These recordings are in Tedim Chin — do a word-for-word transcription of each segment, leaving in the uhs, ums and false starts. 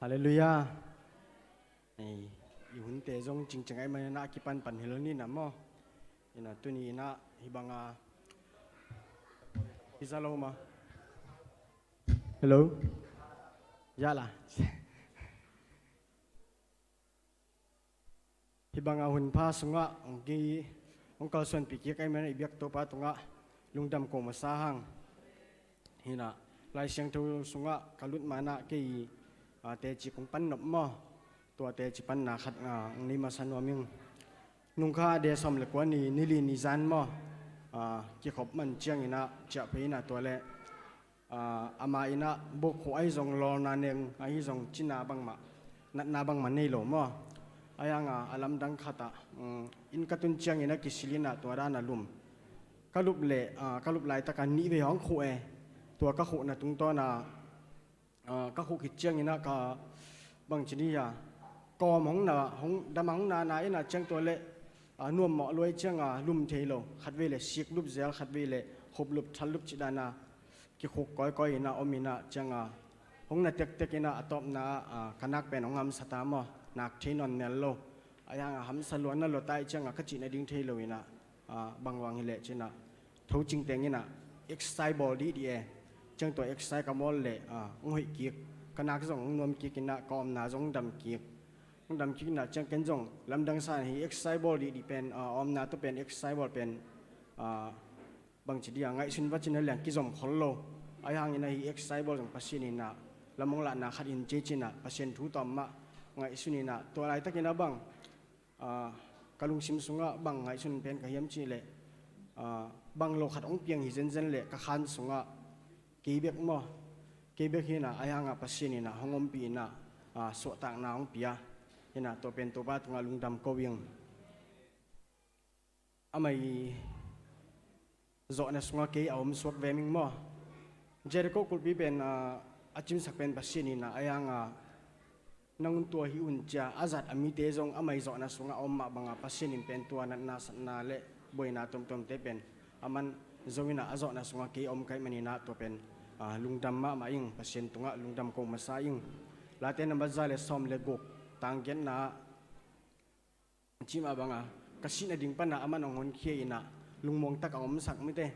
Halleluiah. Ei, i hunte zong cingciang ahih manin ah kipan pan hi lo ni na maw. Ina tuni ina hih banga hi za lo maw. Hello. Ya la. Hih banga hunpha sungah hong ki hong kalsuanpih kik ahih manin i biak Topa tungah lungdam ko masa hang. Hinah Lai Siangtho sungah ka lut manah kei ah, teci kong pan nop maw. Tua teci panna khat ah, hong nei masa nuam ing. Nungkha a de sawm le kua ni, ni li ni zan maw. Ah, kikhop man cianginah ciah phei inah tua le ah, amah inah bawkkhuh ahi zong, lawlna neng ahi zong, cina bangmah, natna bangmah nei lo maw. Ahi hanga a lamdang khatah um, inn ka tun ciangin a kisil inah tua dan a lum. Ka lup leh ah, ka lup laitaka nih vei hong khuh e. Tua ka khuhna tungtawna ah, ka khuh khit cianginah ka bangci dih a kawm hong na, hong dam hong nana inah ciang tua leh ah, nuammawh luai cianga lum thei lo. Khatvei leh sik lup zel, khatvei leh khup lup, thal lup ci dana kikhuk kawikawi inah om inah cianga hong na tektek inah a tawpna ah, ka nak pen hong hamsa ta maw. Nak thei nawn mel lo. Ahi hanga hamsa lua na lua ta ih cianga ka cih nading thei lo inah ah, bangvang hileh cinah tho cingteng inah exercise bawl dihdih e. Ciang tua exercise ka bawl leh ah, hong hoih kik. Ka nak zong hong nuam kik inah ka omna zong hong dam kik. Hong dam kik inah ciang ken zong lamdang sa hi exercise bawl dihdih pen ah, omna tawh pen exercise bawl pen ah, bangci dih a ngaihsun vacin a liang kizom khol lo. Ahi hangin ahi exercise bawl zong Pasian inah lam hong lahna khat in cei cinah Pasian thu tawm mah ngaihsun inah tua laitakin a bang ah, ka lungsim sungah bang ngaihsun pen ka hiam cihleh ah, bang lo khat hong piang hi zenzen leh ka khan sungah kei bek maw. Kei bek hinah ahi hanga Pasian inah hong ompih inah ah, suahtakna hong pia. Hinah tua pen Topa tungah lungdam ko ing. Amah i zawhna sungah kei a om suak veming maw. Jericho kulhpi pen ah, a cimsak pen Pasian inah ahi hanga nang un tua hi un cia a zat a mite zong amah i zawhna sungah a om mah banga Pasian in pen tua natna satna le buaina tuamtuamte pen a man zo inah a zawhna sungah kei a om kaih maninah tua pen ah, lungdam mahmah ing. Pasian tungah lungdam ko masa ing. Late nambat za le sawm le guk tang giatna ah cimah banga ka sihna ding pana aman hong honkhia inah lungmuang taka omsak mite.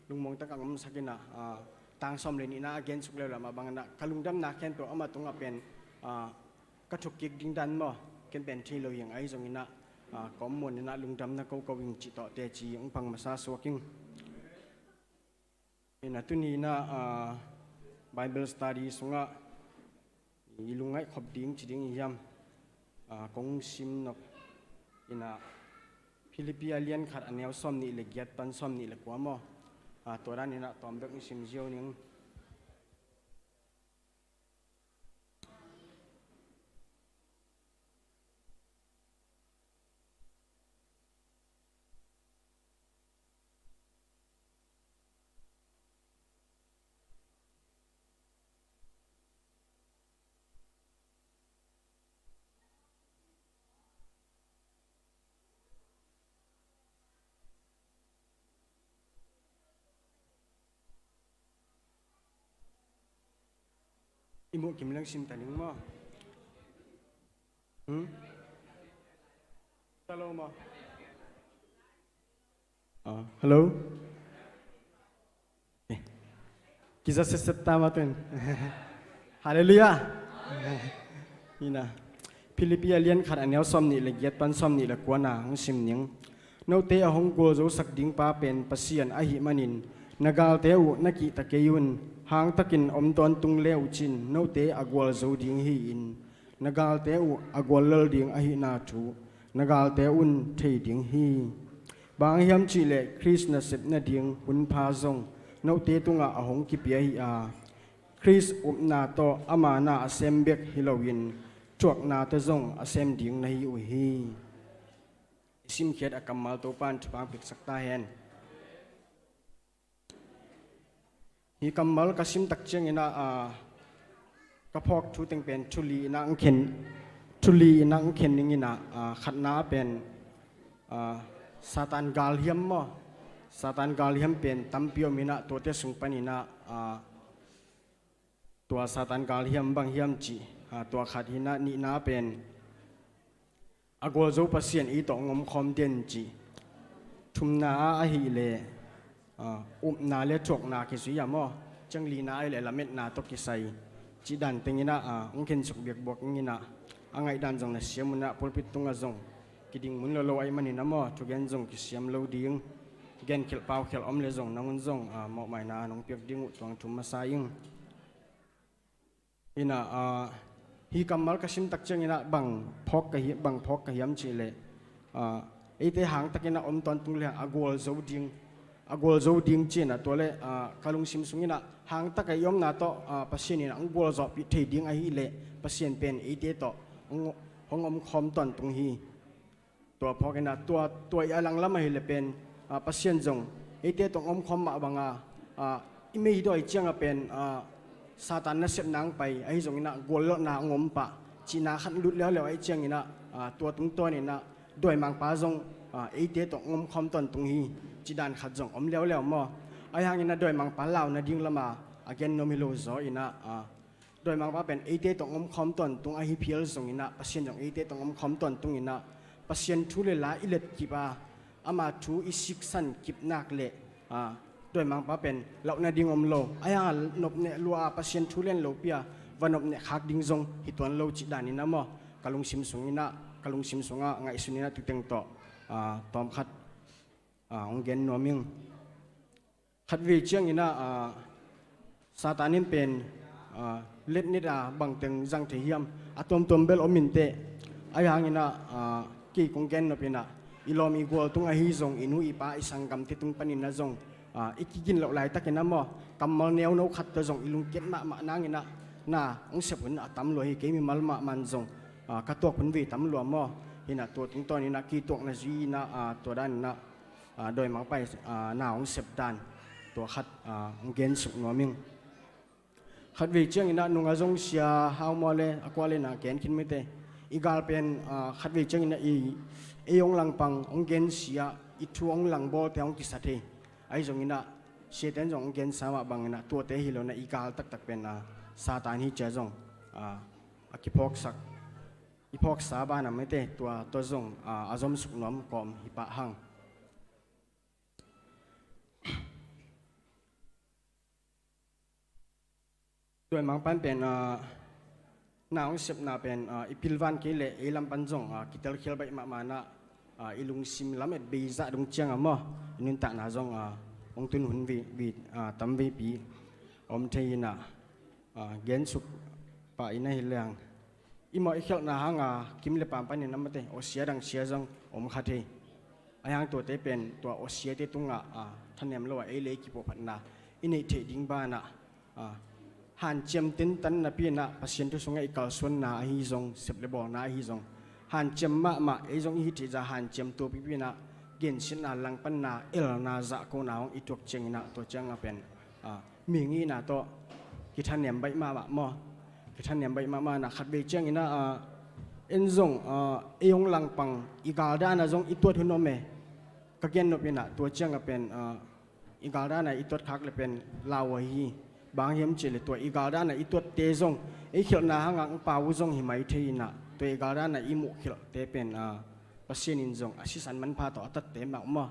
Lungmuang taka omsak inah ah, tang sawm le nihna a gensuk leuleu mah banginah ka lungdamna khempeuh amah tungah pen ah, ka thukkik ding dan maw. Ken pen thei lo hiang ahi zonginah ah, ka om muan inah lungdamna koko ing cih tawh teci hong pang masa suak ing. Ina tuni inah ah, Bible study sungah i lungngaih khop ding ci ding i hiam ah, kong sim nop inah Philippi a lian khat a neu sawm nih le giat pan sawm nih le kua maw. Ah, tua dan inah tawm bek i sim ziau ning. I muh kim leng sim ta ning maw. Hmm? Hello maw. Ah, hello. Eh. Kiza setset ta mah tun. Halleluiah. Ina Philippi a lian khat a neu sawm nih le giat pan sawm nih le kuana hong sim ning. Note a hong gualzosak ding pa pen Pasian ahih manin na galte uh na kihta kei un. Hangtakin om tawntung le uh cin note a gualzo ding hi-in na galte uh a guallel ding ahihna thu na galte un thei ding hi. Bang hiam cihleh Khrist nasep nading hunpha zong note tungah a hong kipia hi a, Khrist upna tawh ama na a sem bek hi loin thuakna tawh zong a sem ding na hi uh hi. I simkhiat a kammal Topa in thupha piaksak ta hen. Hih kammal ka simtak cianginah ah, ka phawk thu teng pen thuli inah ang khen, thuli inah ang khen ninginah ah, khatna ah pen ah, Satan galhiam maw. Satan galhiam pen tampi om inah tuate sung paninah ah, tua Satan galhiam bang hiam cih Tua khat hi in ah, nihna pen a gualzo Pasian ei tawh hong omkhawm den cih. Thumna ah ahih leh upna le thuakna kizui a maw, ciang lina ahih leh lametna tawh kisai cih dan teng in ah hong khensuk biakbuak ing in ah, a ngaihdan zong na siam un ah pulpit tungah zong kiding mun lo lo ahih manin a maw, thugen zong kisiam lo ding, genkhelh paukhelh om leh zong nang un zong mawhmaina nong piak ding uh tuang thum masa ing. In ah hih kammal ka sim tak ciang in ah bang phawk ka hi, bang phawk ka hiam cih leh, eite hangtak in ah om tawntung lehang a gualzo ding, a gualzo ding ci in ah, tua leh ka lungsim sung in ah hangtak a i omna tawh Pasian in ah hong gualzawhpih thei ding ahih leh Pasian pen eite tawh hong, hong omkhawm tawntung hi. Tua phawk in ah tua, tua i a langlam ahih leh pen Pasian zong eite tawh hong omkhawm mah bang a, i meidawi ciang a pen Satan nasepna hong pai, ahi zong in ah guallelhna hong om pah cihna khat lut leuleu ahih ciang in ah, tua tungtawn in ah dawimangpa zong eite tawh hong omkhawm tawntung hi cih dan khat zong om leuleu maw. Ahi hang in ah dawimangpa lau nading lam a a gen nuam hi lo zaw in ah, dawimangpa pen eite tawh hong omkhawm tawntung ahi phial zong in ah, Pasian zong eite tawh hong omkhawm tawntung in ah, Pasian thu le la i let kip a, ama thu i siksan kip nak leh dawimangpa pen lauh nading om lo. Ahi hang a nopneh lua a Pasian thu len lopi a va nopneh khak ding zong hi tuan lo cih dan in ah maw, ka lungsim sung in ah, ka lungsim sungah ngaihsun in ah tuteng tawh tawmkhat hong gen nuam ing. Khatvei ciang in ah Satan in pen letnet a bangteng zang thei hiam, a tuamtuam bel om in teh. Ahi hang in ah kei kong gen nop in ah, i lawm i gual tung ahi zong, i nu i pa i sanggamte tung panin ah zong i kigin loh laitak in ah maw, kammal neuno khat tawh zong i lungkiat mahmah nang in ah, na hong sep hun a tam lua hi, kei mimal mahmah in zong ka tuak hun vei tam lua maw. Hi in ah tua tungtawn in ah kituakna zui in ah, tua dan in ah dawimangpa in na hong sep dan tua khat hong gensuk nuam ing. Khatvei ciang in ah nung a zong sia hau maw le a kua le na gen khin mite. I gal pen khatvei ciang in ah i, ei hong langpang, hong gensia, i thu hong langbawlte hong kisa thei. Ahi zong in ah siate in zong hong gensa mah bang in ah tuate hi lo in ah i gal taktak pen Satan hi ci a zong a kiphawksak, i phawksa banah mite, tua tawh zong a zomsuk nuam kawm hi pah hang. Dawimangpa in pen na hong sepna pen i pilvan kei leh ei lam pan zong kitelkhial baih mahmah in ah, i lungsim lamet bei zah dong ciang a maw, i nuntakna zong hong tun hun vei, vei, tam veipi om thei in ah, gensuk pah in ahi leng i mawh i khialhna hang a kim le paam panin a mate, awsia dang sia zong om kha thei. Ahi hang tuate pen tua awsiate tungah thanem lo a ei le ei kipawlphatna i neih theih ding banah, hanciam tentan napi in ah Pasian thu sungah i kalsuanna ahi zong, sep le bawlna ahi zong, hanciam mahmah ei zong i hih theih zah hanciam tuapipi in ah gensiatna, langpanna, elna, zahkona hong i tuak ciang in ah tua ciang a pen mihing i hihna tawh kithanem baih mahmah maw. Kithanem baih mahmah in ah khatvei ciang in ah en zong ei hong langpang, i gal dan a zong i tuat hun om e. Ka gen nop in ah tua ciang a pen i gal dan a i tuat khak le pen lauhuai hi. Bang hiam cih leh tua i gal dan a i tuatte zong ei khialhna hang a hong pau uh zong hi mai thei in ah, tua i gal dan a i muh khialhte pen Pasian in zong a sisan manpha tawh a tatte mah uh maw,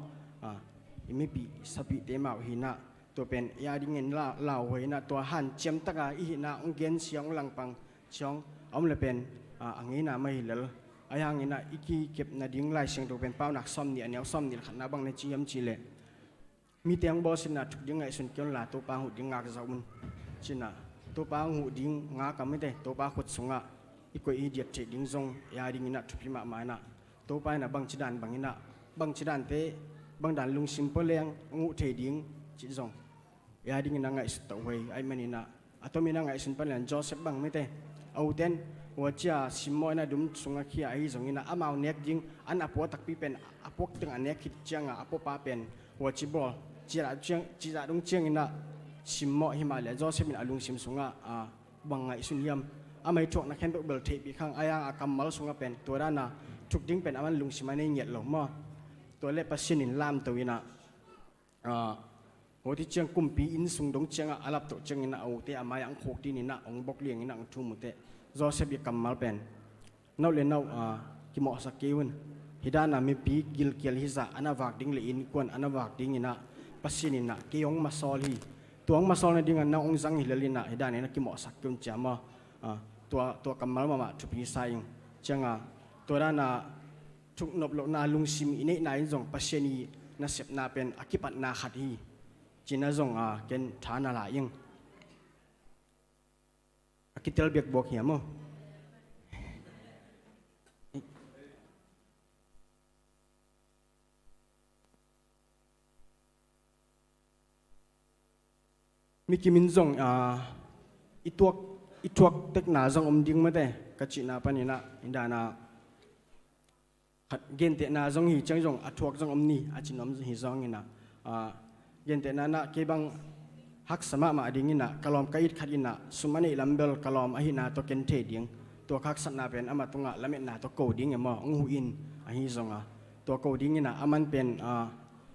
i mipih sapihte mah uh hi in ah, tua pen i a dingin lauhuai in ah, tua hanciam tak a i hihna hong gensia, hong langpang ciang a om le pen a ngeina mah hi lel. Ahi hang in ah i kikep nading Lai Siangtho pen Paunak sawmnih a neu sawmnih le khatna bang na ci hiam cih leh, mite hong bawlsiatna thuk ding ngaihsun kei un la, Topa hong huh ding ngak zah un, ci in ah, Topa hong huh ding ngak a mite, Topa khut sungah i koih i diat theih ding zong i a dingin ah thupi mahmah in ah, Topa in ah bangci dan bang in ah, bangci dante, bang dan lungsim pua leng hong huh thei ding cih zong i a dingin ah ngaihsut tawh huai ahih manin ah, a tomin ah ngaihsun pan leng Joseph bang mite, a uten huaci a simmawh in ah dum sungah khia ahi zong in ah, amau nek ding an a pua takpi pen a puak teng a nek khit ciang a, a puapa pen huaci bawl cih zah dong ciang in ah simmawh hi mah leh Joseph in a lungsim sungah bang ngaihsun hiam, a mai thuakna khempeuh bel theihpih khang, ahi hang a kammal sungah pen tua dan a thuk ding pen aman lungsim a nei ngiat lo maw. Tua leh Pasian in lamto in ah, huaci ciang kumpi inn sung dong ciang ah a laptoh ciang in ah a ute a mai ah hong khuk din in ah hong bok liang in ah hong thum uh teh, Joseph i kammal pen, nauh le nauh, ah, kimawhsak kei un. Hi dana mipi gilkial hizah a na vak ding le innkuan a na vak ding inah Pasian inah kei hong masawl hi. Tua hong masawl nadinga na hong zang hi lel inah hi dana inah kimawhsak kei un cia maw. Ah, tua, tua kammal mahmah thupi sa ing. Cianga tua dana thuknop lohna lungsim i neihna in zong Pasian i nasepna pen a kipatna khat hi. Cina zong, ah, ken tha na la ing. A kitel biak buak hiam aw? Mi kimin zong, ah, i tuak, i thuak tekna zong om ding mate, ka cihna paninah, indana khat gentehna zong hi ciang zong a thuak zong om ni, a cin om hi zong inah, ah, gentehna inah kei bang haksa mahmah ding inah ka lawm ka it khat inah sum a neih lam bel ka lawm ahihna tawh ken thei ding. Tua ka haksatna pen ama tungah lametna tawh ko ding emaw hong huh in ahi zonga tua ko ding inah aman pen, ah,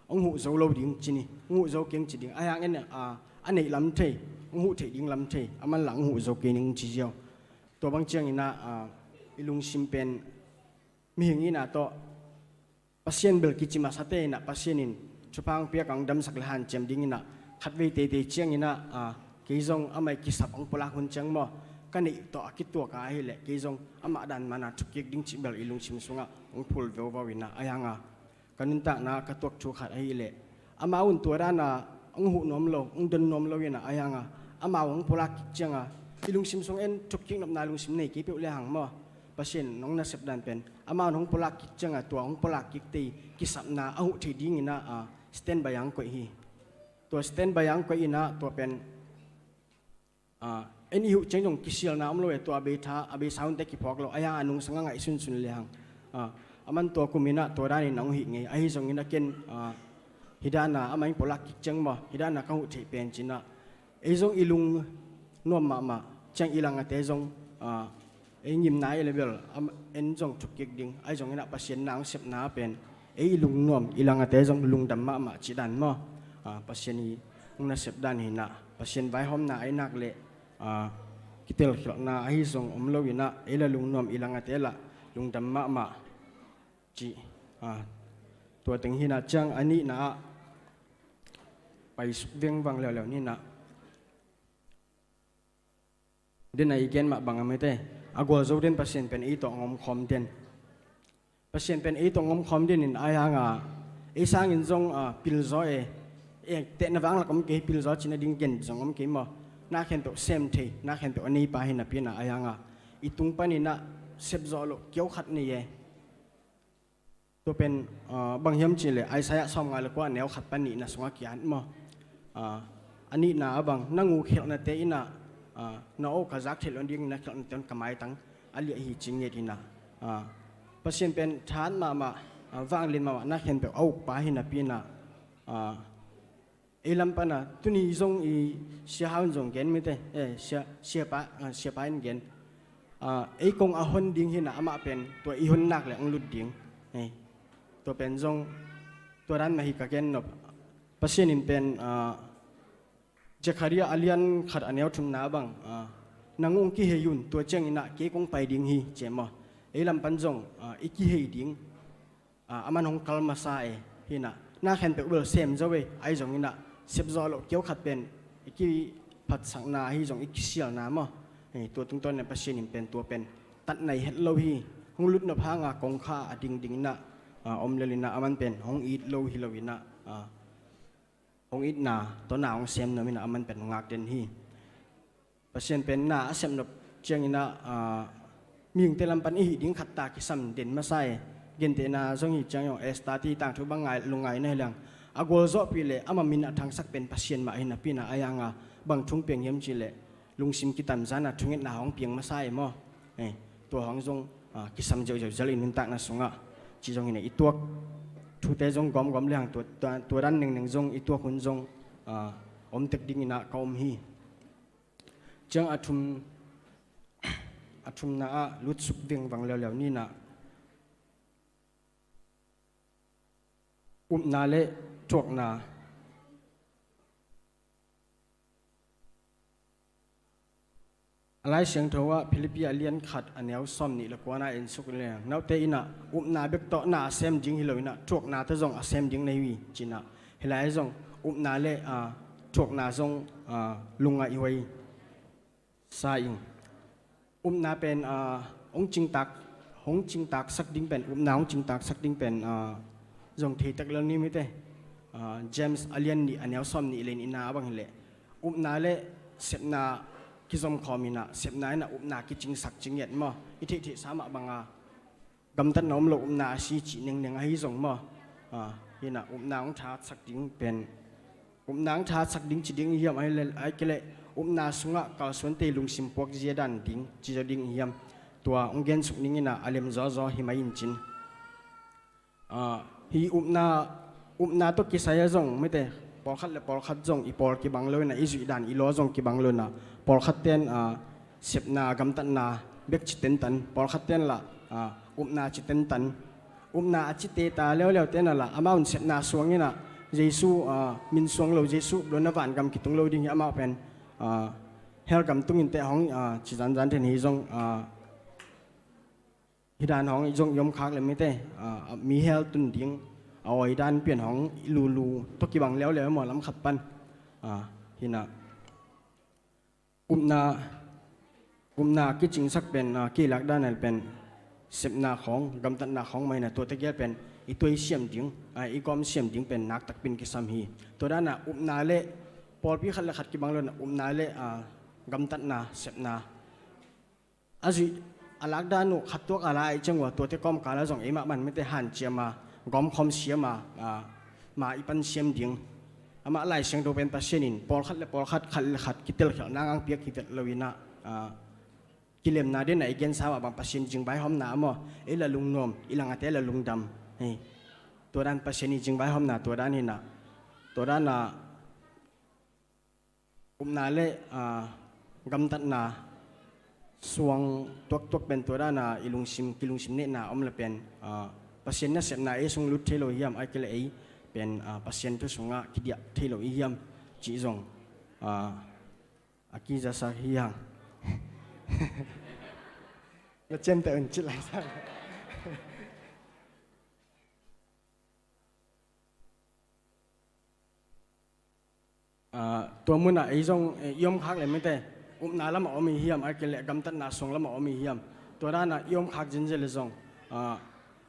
hong huh zo lo ding ci ni, hong huh zo keng ci ding. Ahi hangin, ah, a neih lam thei, hong huh theih ding lam thei, aman lah hong huh zo keng ding ci ziau. Tua bang ciang inah, ah, i lungsim pen mihing ina tawh Pasian bel kici masate inah Pasian in thupha hong piak a hong damsak le hanciam ding inah khatvei teitei ciang inah, ah, kei zong amah i kisap hong pulak hun ciang maw ka neih tawh a kituak a ahileh kei zong amah dan mana thukik ding cih bel i lungsim sungah hong phul veuvau inah ahi hanga ka nuntakna ka tuak thu khat ahileh amau in tua dana hong huh nuam lo, hong don nuam lo inah ahi hanga amau hong pulak kik cianga i lungsim sung en thukkik nopna lungsim nei kei peuh le hang maw Pasian hong nasep dan pen amau in hong pulak kik cianga tua hong pulak kik tei kisapna a huh thei ding inah, ah, standby ang koih hi. Tua standby ang koih inah tua pen, ah, en i huh ciang zong kisialna om lo e, tua a bei tha a bei saunte kiphawk lo ahi hanga nungsang a ngaih sunsun le hang, ah, aman tua kum inah tua danin a hong hih ngei ahi zong inah ken, ah, hi dana amah in pulak kik ciang maw hi dana ka huh theih pen cinah ei zong i lung nuam mahmah ciang i langate zong, ah, ei ngimna i le bel, am, en zong thukkik ding ahi zong inah Pasian na hong sepna pen ei i lung nuam i langate zong lungdam mahmah cih dan maw, ah, Pasian i hong nasep dan hinah Pasian vaihawmna ahi nak le, ah, kitelkhialhna ahi zong om lo inah ei la lung nuam i langate lah lungdam mahmah cih, ah, tua teng hinah ciang a nihna ah paisuk vengvang leuleu ninah. Den a i gen mah bang a mite a gualzo den Pasian pen ei tawh hong omkhawm den. Pasian pen ei tawh hong omkhawm den in ahi hanga ei sangin zong, ah, pilzaw e, e tehna vanglak om kei pilzaw cina ding gen zong om kei maw. Na khempeuh sem thei na khempeuh a neipa hi napi inah ahi hanga i tung paninah sepzawh loh kiau khat nei e. Tua pen, ah, bang hiam cihleh Isaiah sawmnga le kua neu khat pan nihna sungah kiat maw? Ah, a nihna a bang na ngu khialhnate inah, ah, na o ka zak theih loh ding na khialhnate on ka maitang a liah hi ci nget inah, ah, Pasian pen thahat mahmah, ah, vanglian mahmah na khempeuh a ukpa hi napi inah, ah, ei lam pana tuni zong i siahau in zong gen mite, eh, sia, siapa, ah, siapa in gen, ah, ei kong a hon ding hinah amah pen tua i hon nak le hong lut ding, eh, tua pen zong tua dan mah hi ka gen nop. Pasian in pen, ah, Zekhariah a lian khat a neu thumna bang, ah, nang ung kihei un tua ciang inah kei kong pai ding hi ci maw? Ei lam pan zong, ah, i kihei ding. Ah, aman hong kal masa e hinah na khempeuh bel sem zo e ahi zong inah sepzawh loh kiau khat pen i kiphatsakna ahi zong i kisialna maw? Eh, tua tungtawn inah Pasian in pen tua pen tatna i het lo hi. Hong lutnop hanga kongkha a dingding inah, ah, om lel inah aman pen hong it lo hi lo inah, ah, hong itna tawh na hong sem nuam inah aman pen hong ngak den hi. Pasian pen na a sepnop ciang inah, ah, mihingte lam pan i hih ding khat ta kisam den masa e. Gentehna zong hi ciang zong Esther ti tangthu bang ngai lungngaina hi leng a gualzawhpih le ama min a thangsak pen Pasian mah hi napi inah ahi hanga bang thu piang hiam cihleh lungsim kitamzana thungetna hong piang masa e maw? Eh, tua hong zong, ah, kisam zeuhzeuh zel i nuntakna sungah ci zong inah i tuak thute zong gawmgawm le hang tua, tua, tua dan nengneng zong i tuak hun zong, ah, om tek ding inah ka om hi. Ciang a thum, a thumna ah lutsuk vengvang leuleu ninah upna le thuakna. A Lai Siangtho ah Philippi a lian khat a neu sawm nih le kua na en suk leng, note in ah upna bek tawh na a sem ding hi lo in ah, thuakna tawh zong a sem ding na hi uh hi, ci-in ah, hih lai zong upna le, ah, thuakna zong, ah, lungngaih huai sa ing. Upna pen, ah, hong cingtak, hong cingtaksak ding pen, upna hong cingtaksak ding pen, ah, zong thei tak lel ni maw te. Ah, James a lian nih a neu sawm nih le nih na a bang hi leh, upna le sepna kizom khawm in ah, sepna in ah upna kicingsak ci ngiat maw. I theihtheihsa mah bang a, gamtatna om lo upna a si cih nengneng ahi zong maw. Ah, hi in ah upna hong thatsak ding pen, upna hong thatsak ding ci ding i hiam, ahih leh, ahih kei leh upna sungah kalsuante lungsim puakzia dan ding ci zaw ding i hiam? Tua hong gensuk ning in ah a lem zawzaw hi mai in cin. Ah, hih upna, upna tawh kisai ah zong maw te, pawlkhat le pawlkhat zong i pawl kibang lo in ah, i zuih dan i law zong kibang lo in ah, pawlkhat ten, ah, sepna gamtatna bek ci tentan, pawlkhat ten lah, ah, upna ci tentan. Upna a cite ta leuleu ten ah lah, amau in sepna suang in ah, Jesu, ah, min suang lo, Jesu lo in ah vangam kitung lo ding hi, amau pen, ah, hell gam tung in teh hong, ah, ci zanzan ten hi zong, ah, hih dan hong zong i om khak leh maw te, ah, mi hell tun ding a awi dan pian hong i lulu tawh kibang leuleu maw, lam khat pan. Ah, hi in ah upna, upna kicingsak pen, ah, kilak dan ah pen sepna khawng, gamtatna khawng mah in ah, tuate gel pen i tuai siam ding, ah, i gawm siam ding pen nak takpi in kisam hi. Tua dan ah upna le pawlpi khat le khat kibang lo in ah, upna le, ah, gamtatna, sepna a zuih a lak dan uh khat tuak a la ahih ciang ua, tuate kawmkal ah zong eimah man maw te hanciam a, gawmkhawm siam a, ah, ma i pan siam ding. Amah Lai Siangtho pen Pasian in pawlkhat le pawlkhat, khat le khat kitelkhialhna ngang piak hi vet lo in ah, ah, kilemna den ah i gensa mah bang Pasian zingvaihawmna ah maw, ei la lungnuam, i langate la lungdam. Hei. Tua dan Pasian i zingvaihawmna tua dan hi in ah, tua dan ah upna le, ah, gamtatna suang tuaktuak pen tua dan ah i lungsim, kilungsim nehna om leh pen, ah, Pasian nasepna ei sung lut thei lo i hiam, ahih kei leh ei pen, ah, Pasian thu sungah kidiah thei lo i hiam cih zong, ah, a kizasak hi hang. Na ciamteh un cih lai sa. Ah, tua mun ah ei zong, eh, i om khak leh maw te, upna lam ah om i hiam, ahih kei leh gamtatna suang lam ah om i hiam? Tua dan ah i om khak zenzen leh zong, ah,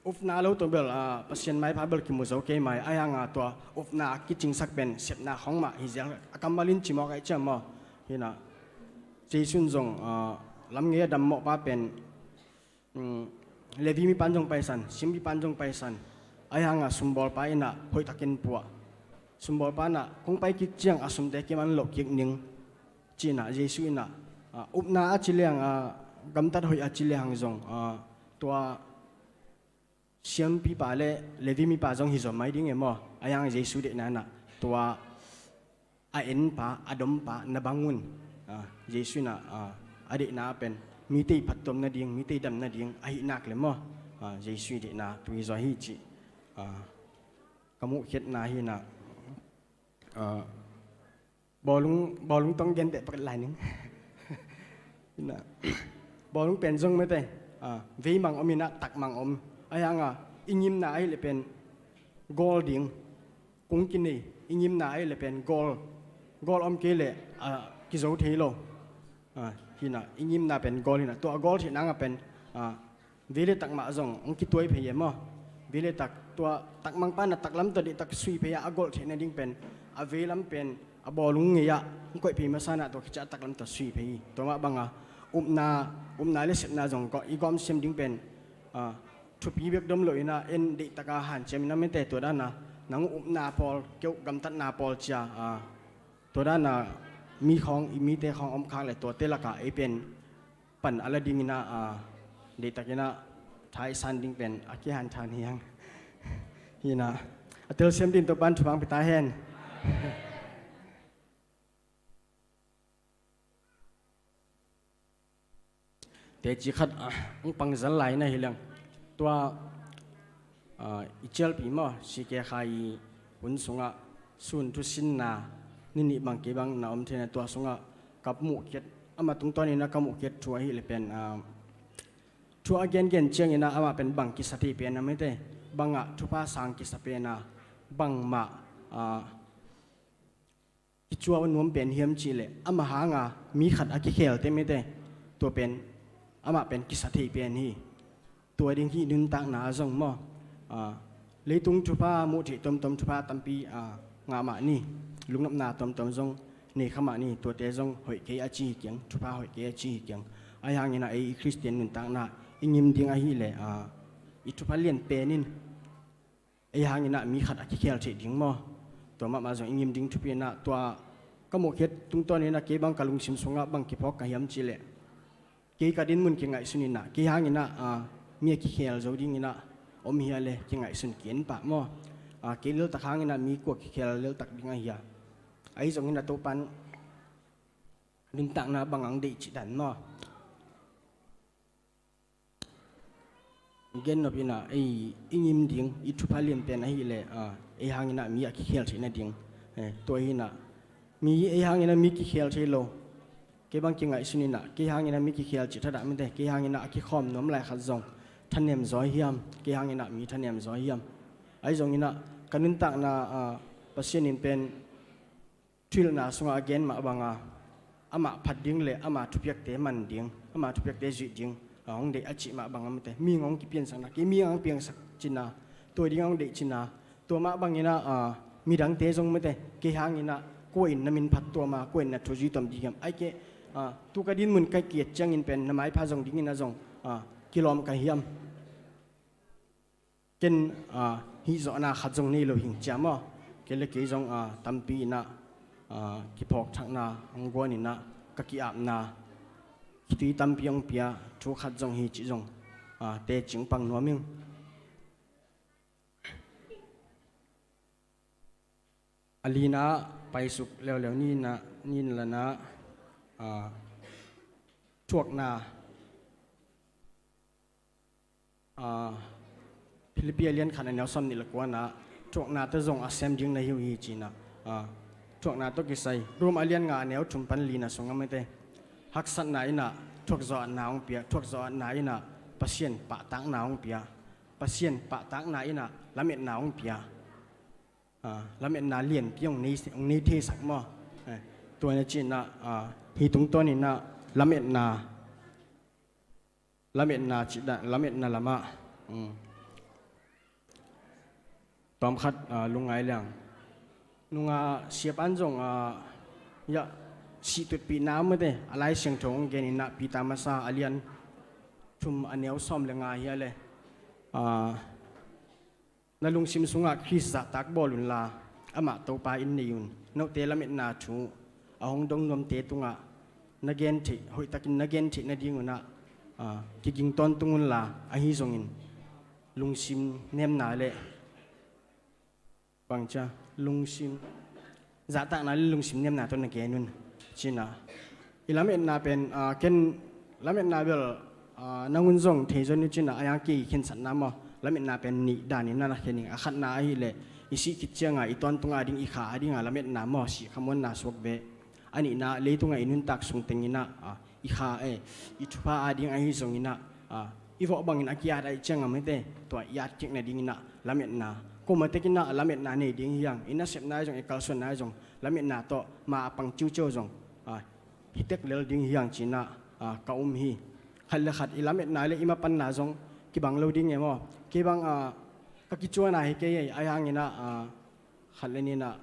upna lo tawh bel, ah, Pasian maipha bel kimu zo kei mai. Ahih hang a tua upna kicingsak pen sepna khawng mah hi zel a, kammal in ci mawk ahih ciang maw. Hi in ah Jesu in zong, ah, lam ngei a dammawhpa pen, um, Levi mipa in zong paisan, simpipa in zong paisan. Ahih hang a sumbawlpa in ah hoihtakin pua. Sumbawlpa in ah kong pai kik ciang a sumte kiman loh kik ning, ci-in ah Jesu in ah, ah, upna a ci leng, ah, gamtat hoih a ci lehang zong, ah, tua siampipa le Levi mipa zong hi zaw mai ding e maw. Ahih hang Jesu deihna in ah tua a enpa, a dompa na bang un. Ah, Jesu in ah, ah, a deihna pen mite i phattuam nading, mite i dam nading ahih nak leh maw. Ah, Jesu i deihna tua hi zaw hi cih, ah, ka muhkhiatna hi in ah, ah, bawlung, bawlung tawh gen teh pak lai ning. Hi in ah bawlung pen zong maw te, ah, veimang om in ah takmang om. Ahih hang a i ngimna ahih leh pen gawl ding, kung kinei, i ngimna ahih leh pen gawl, gawl om kei leh, ah, kizo thei lo. Ah, hi in ah i ngimna pen gawl hi in ah, tua a gawl theih nang a pen, ah, vei le tak mah zong hong kituai phei e maw. Vei le tak, tua takmangpa in ah taklam tawh deihtak sui phei a, a golh theih nading pen a veilam pen a bawlung ngei ah hong koih phei masa in ah tua khit ciang a taklam tawh sui phei hi. Tua mah bang a upna, upna le sepna zong i gawm siam ding pen, ah, thupi bek dom lo in ah, en deihtak a hanciam in ah maw te, tua dan a nang upna pawl, kei uh gamtatna pawl ci a, ah, tua dan a mi khawng, i mite khawng om khak leh tuate lak ah ei pen pan a la ding in ah, ah, deihtak in ah tha i san ding pen a kihanthawn hi hang. Hi in ah a telsiam ding Topa'n thupha hong pia ta hen. Teci khat, ah, hong pang zal lai na hi leng. Tua, ah, i cialpi maw, C K Khai i hun sungah sun thusinna ni nih bang kei bang na om thei in ah, tua sungah ka muhkhiat Amah tungtawnin a ka muhkhiat thu ahih leh pen, ah, thu a gengen ciangin ah amah pen bang kisa thei pen a mite, bangah thupha sang kisa pen a, bangmah, ah, kicuah nuam pen hiam cih leh amah hanga mi khat a kikhelte mite, tua pen amah pen kisa thei pen hi. Tua ding hi nuntakna ah zong maw. Ah, leitung thupha muh theih tuamtuam, thupha tampi, ah, ngah mah ni, lungnopna tuamtuam zong nei kha mah ni, tuate zong hoih kei a ci hi kiang, thupha hoih kei a ci hi kiang. Ahi hangin ah ei i Khristian nuntakna i ngim ding ahih leh, ah, i thupha lian pen in ei hangin ah mi khat a kikhel theih ding maw. Tua mahmah zong i ngim ding thupi in ah, tua ka muhkhiat tungtawnin ah kei bang ka lungsim sungah bang kiphawk ka hiam cih leh, kei ka dinmun kingaihsun in ah, kei hangin ah, ah, mi a kikhel zo dingin ah om hi a leh kingaihsun ki-en pah maw. Ah, kei leltak hangin ah mi kua kikhel leltak ding ahi a. Ahi zongin ah Topa'n nuntakna bang hong deih cih dan maw. Gen nop in ah, ei, i ngim ding i thupha lian pen ahih leh, ah, ei hangin ah mi a kikhel theih nading. Eh, tua hi in ah, mi ei hangin ah mi kikhel thei lo. Kei bang kingaihsun in ah, kei hangin ah mi kikhel cih thadah mite, kei hangin ah a kikhawm nuam lai khat zong thanem zaw hiam, kei hangin ah mi thanem zaw hiam. Ahi zongin ah ka nuntakna, ah, Pasian in pen thuhilhna sungah a gen mah banga, amah phat ding leh ama thupiakte man ding, ama thupiakte zuih ding, ah, hong deih a cih mah banga mite, mi hong kipiansakna, kei mi hong piangsak cihna, tua ding hong deih cihna, tua mah bangin ah, ah, midangte zong mite, kei hangin ah kua in na min phat tuam a, kua in na thu zui tuam ding hiam, ahih kei, ah, tu ka dinmun ka kiat ciangin pen na maipha zong dingin ah zong, ah, kilawm ka hiam. Ken, ah, hih zawhna khat zong nei lo hing cia maw. Kei le kei zong, ah, tampi in ah, ah, kiphawkthakna hong guan in ah, ka ki-apna khitui tampi hong pia, thu khat zong hi cih zong, ah, tecing pang nuam ing. A lina paisuk leuleu ni in ah, ni in la in ah, ah, thuakna, ah, Philippi a lian khat a neu sawm nih le kua in ah, thuakna tawh zong a sem ding na hi uh hi ci in ah, ah, thuakna tawh kisai Rom a lian nga a neu thum pan lina sungah mite, haksatna in ah thuakzawhna hong pia, thuakzawhna in ah Pasian pahtakna hong pia, Pasian pahtakna in ah lametna hong pia. Ah, lametna lianpi hong nei, hong nei theisak maw. Eh, tua na ci in ah, ah, hih tungtawnin ah lametna, lametna cih dan, lametna lamah, um, tawmkhat, ah, lungngai leng. Nunga siapa'n zong, ah, ya, sih tutpihna mite, a Lai Siangtho hong gen in ah Peter masa a lian thum a neu sawm le nga hi a leh, ah, na lungsim sungah Khrist zahtak bawl unla, amah Topa in nei un. Note lametna thu a hong dong nuamte tungah na gen theih, hoihtakin na gen theih nadingun ah, ah, kiging tawntung unla, ahi zongin lungsim nemna le bangcia, lungsim zahtakna le lungsim nemna tawh na gen un, ci in ah. I lametna pen, ah, ken lametna bel, ah, nang un zong thei zaw ni ci in ah, a yang kei khensatna maw, lametna pen nih danin na na khen ing. A khatna ahih leh i sih khit cianga i tawntung ading, i kha adinga lametna maw, sih khamuanna suak ve. A nihna, leitungah i nuntak sung tengin ah, ah, i kha, eh, i thupha ading ahi zongin ah, ah, i vawh bangin a ki-at ahih cianga mite, tua i at kik nadingin ah lametna. Kuamah tekin ah lametna nei ding hi hang, i nasepna ahi zong, i kalsuanna ahi zong, lametna tawh ma a pang ciuciau zong, ah, hi tek lel ding hi hang ci in ah, ah, ka um hi. Khat le khat i lametna le i mapanna zong kibang lo ding e maw. Kei bang, ah, ka kicuana hi kei e, ahi hangin ah, ah, khat le nih in ah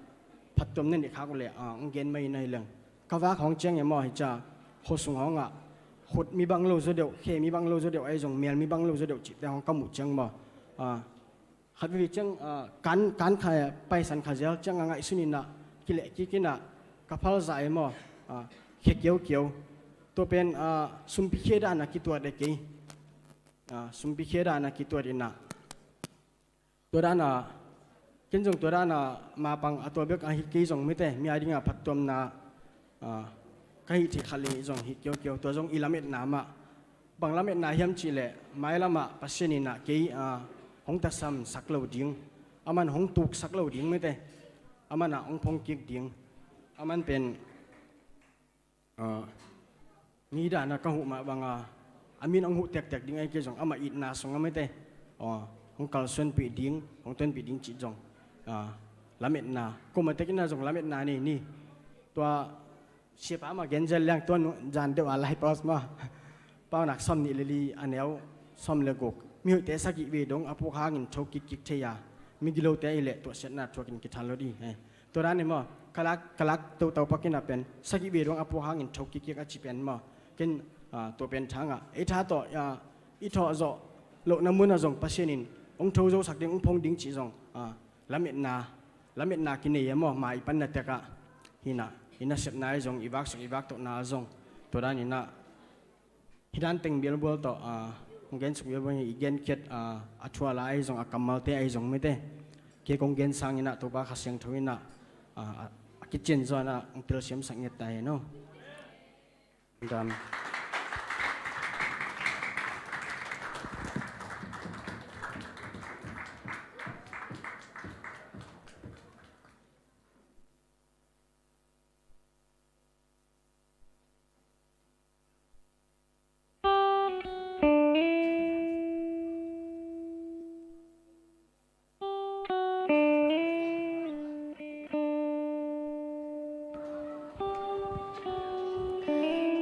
phattuamna nih khak uh leh, ah, hong gen mai in ahi leng. Ka vak hawng ciang e maw, hi cia, khuasung hawngah khut mi bang lo zaw deuh, khe mi bang lo zaw deuh, ahi zong mel mi bang lo zaw deuh cihte hawng ka muh ciang maw. Ah, khat veve ciang, ah, kan, kan kha, paisan kha zel ciang a ngaihsun in ah, kileh kik in ah, ka phal zah e maw, ah, khe kiaukiau. Tua pen, ah, sumpi khia dan a kituat e kei. Ah, sumpi khia dan a kituat in ah. Tua dan a, ken zong tua dan a, mapang a tua bek a hi kei zong mite, mi a dinga phattuamna, ah, ka hih theih khat le nih zong hi kiaukiau, tua zong i lametna mah. Bang lametna hiam cih leh, mailamah Pasian in ah kei, ah, hong tasam sak lo ding, aman hong tuk sak lo ding mite, aman ah hong phong kik ding, aman pen, ah, Nidana ka huh mah banga a min hong huh tektek ding ahi kei zong, amah itna sung a mite, aw, hong kalsuanpih ding, hong tonpih ding cih zong, a, lametna, kuamah tekina zong lametna nei ni. Tua siapa mah genzel liang, tua nu zan deuh a lai paus mah, Paunak sawm nih le li, a neu sawm le guk, mihoihte sagih vei dong a puak hangin tho kikkik thei a, migilote ahih leh tuahsiatna thuakin kithal lo ding hi. Tua dan hi maw, kalak, kalak totau pakinah pen sagih vei dong a puak hangin tho kikkik a ci pen maw, ken, ah, tua pen thangah ei tha tawh, ah, i thawh zawh lohna munah zong Pasian in hong tho zosak ding, hong phong ding cih zong, ah, lametna, lametna kinei a maw, mai panna tekah hinah, i nasepna ahi zong, i vaksuk i vaktohna zong, tua dan inah, hih dan teng bialbual tawh, ah, hong gensuk bialbual hi, i genkhiat, ah, a thu a la ahi zong, a kammalte ahi zong mite, kei kong gen sanginah Topa Kha Siangtho inah, ah, a, a kician zaw inah hong telsiamsak nget ta hi no. Dan.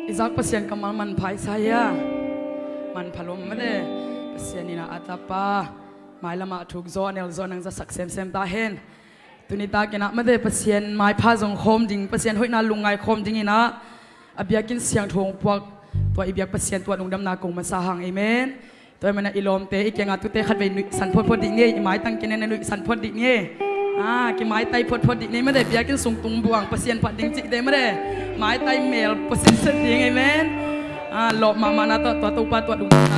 I zak Pasian kammal manpha i sa hia? Manpha lua mah le. Pasian inah a tapa mailamah thuk zaw, a nel zaw, nang zasak semsem ta hen. Tuni takinah mate Pasian maipha zong khawm ding, Pasian hoihna lungngai khawm dinginah a biakinn siangtho hong puak, tua i biak Pasian tua lungdamna kong masa hang. Amen. Tua i manah i lawmte i kiangah tute khatvei nuihsan photphot dih ni, i maitang kinen a nuihsan phot dih ni. Ah, kimaitai photphot dih ni mate, biakinn sung tung buang Pasian phat ding cihte mate, maitai mel Pasian set ding. Amen. Ah, lawp mahmahna tawh tua Topa tua lungdamna,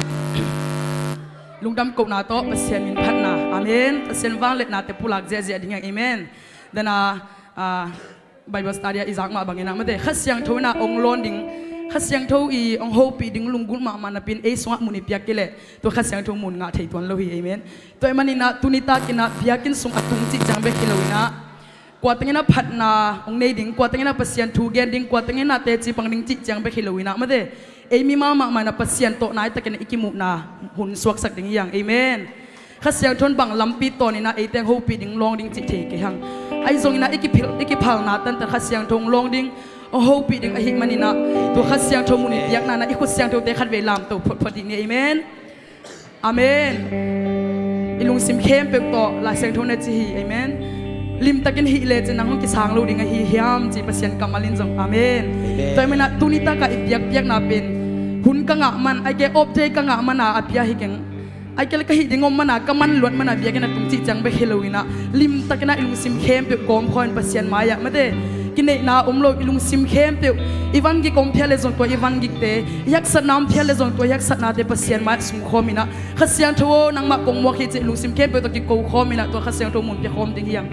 lungdam kohna tawh Pasian min phatna. Amen. Pasian vangliatnate pulak ziahziah ding hi. Amen. Dana, ah, Bible study ah i zak mah banginah mate Kha Siangtho inah hong lawn ding, Kha Siangtho i hong hopih ding lunggulh mahmah napi-in ei sungah mun i piak kei leh tua Kha Siangtho mun ngah thei tuan lo hi. Amen. Tua i maninah tuni takinah biakinn sung a tung cih ciang bek hi loinah, kua tanginah phatna hong nei ding, kua tanginah Pasian thu gen ding, kua tanginah teci pang ding cih ciang bek hi loinah mate, ei mimal mahmah inah Pasian tawh naitakin i kimuhna hun suaksak ding hi hang. Amen. Kha Siangtho in bang lampi tawninah eite hong hopih ding, lawng ding cih thei kei hang. Ahi zonginah i kiphil, i kiphalna tantan Kha Siangtho hong lawng ding, hong hopih ding ahih maninah tua Kha Siangtho mun i piakna inah i khut siangthote khatvei lamto photphot dih ni. Amen. Amen. I lungsim khempeuh tawh Lai Siangtho na ci hi. Amen. Limtakin hih lecin nang hong kisang lo ding ahi hiam ci Pasian kammal in zong. Amen. Amen. Tua i maninah tuni takah i biakpiakna pen hun ka ngah man, ahih kei leh off day ka ngah mana a pia hi keng. Ahih kei leh ka hih ding om mana, ka man luat mana biakinn a tung cih ciang bek hi loinah limtakinah i lungsim khempeuh kawmkhawmin Pasian mai-ah mate, kineihna om lo, i lungsim khempeuh, i vangik om phial le zong tua i vangikte, i haksatna om phial le zong tua i haksatnate Pasian mai-ah sungkhawminah, Kha Siangtho aw, nangmah kong muak hi cih i lungsim khempeuh tawh kikokhawminah tua Kha Siangtho mun piakhawm ding hi hang.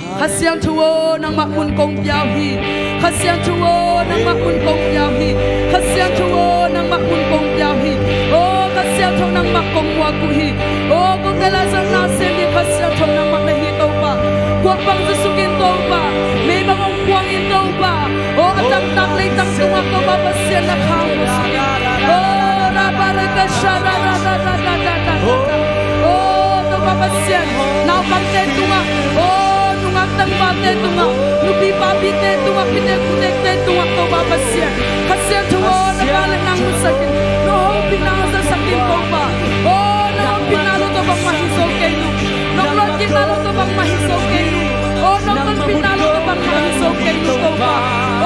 Kha Siangtho aw, nangmah mun kong pia uh hi. Kha Siangtho aw, nangmah mun kong pia uh hi. Kha Siangtho aw, nangmah mun kong pia uh hi. Aw Kha Siangtho, nangmah kong muak uh hi. Aw kong tel a zong na sem ding Kha Siangtho nangmah na hi Topa. Kuak bang Jesu kin Topa. Mei bang hong kuang in Topa. Aw a tangtak leitang tungah Topa Pasian na khang uh hi. Aw ra ba ra ka sha ra ra ra ra ra ra ra. Aw Topa Pasian, naupangte tungah, aw nungak tangvalte tungah, nupi papite tungah, pitek putekte tungah Topa Pasian, Kha Siangtho aw, na vangliatna hong musak in, na hopihna hong zasak in Topa. Aw na hopihna lo tawh bangmah hi zo kei lo, na luankikna lo tawh bangmah hi zo kei lo. Aw na tonpihna lo tawh bangmah hi zo kei lo Topa.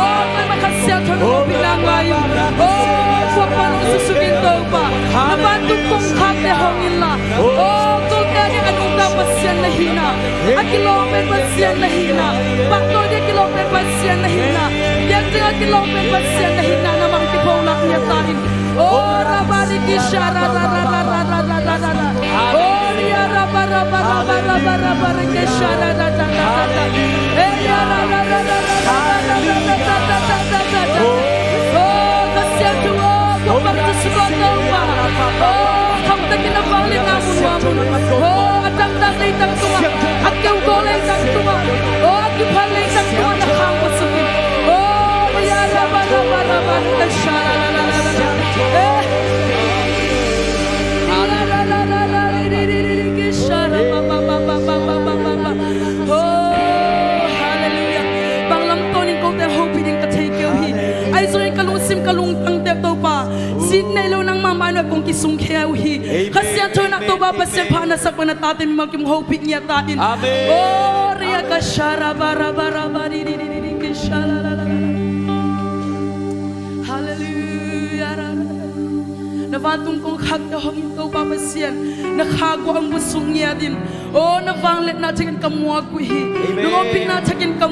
Aw tua mah Kha Siangtho na hopihna ngai in, aw kuak pan hong suksuk in Topa. Na vantung kongkhakte hong inla, aw kolte a ding a nungta Pasian na hihna, a kilawm pen Pasian na hihna, pahtawi ding a kilawm pen Pasian na hihna, biakinn a kilawm pen Pasian na hihna, na mang kipholak hi a ta in. Aw ra ba ri ki sha ra ra ra ra ra ra ra ra ra. Aw ri a ra ba ra ba ra ba ra ba ra ba ri ki sha ra ra ra ra ra ra. E ri a ra ra ra ra ra ra ra ra ra ra ra ra ra. Aw Kha Siangtho aw, kuak bang Jesu aw Topa. Aw kham takin na vangliatna mun hua mun. Aw a tangtak leitang tungah, a keukaw leitang tungah, aw a kiphal leitang tungah na khang masa in. Aw ri a ra ba ra ba ra ba ri ki sha ra ra ra kong kisung khia uh hi. Amen. Kha Siangtho in ah Topa Pasian pha na sak bang na tate mimal kim hopih ngiat ta in. Amen. Oh, ria ka shara bara bara ba di di di di di ki shala la la la la. Hallelujah. Na vantung kongkhakte hong in Topa Pasian, na kha guah hong busuk ngiat in. Oh, na vangliatna thakin ka muak uh hi. Amen. Na hong ompihna thakin ka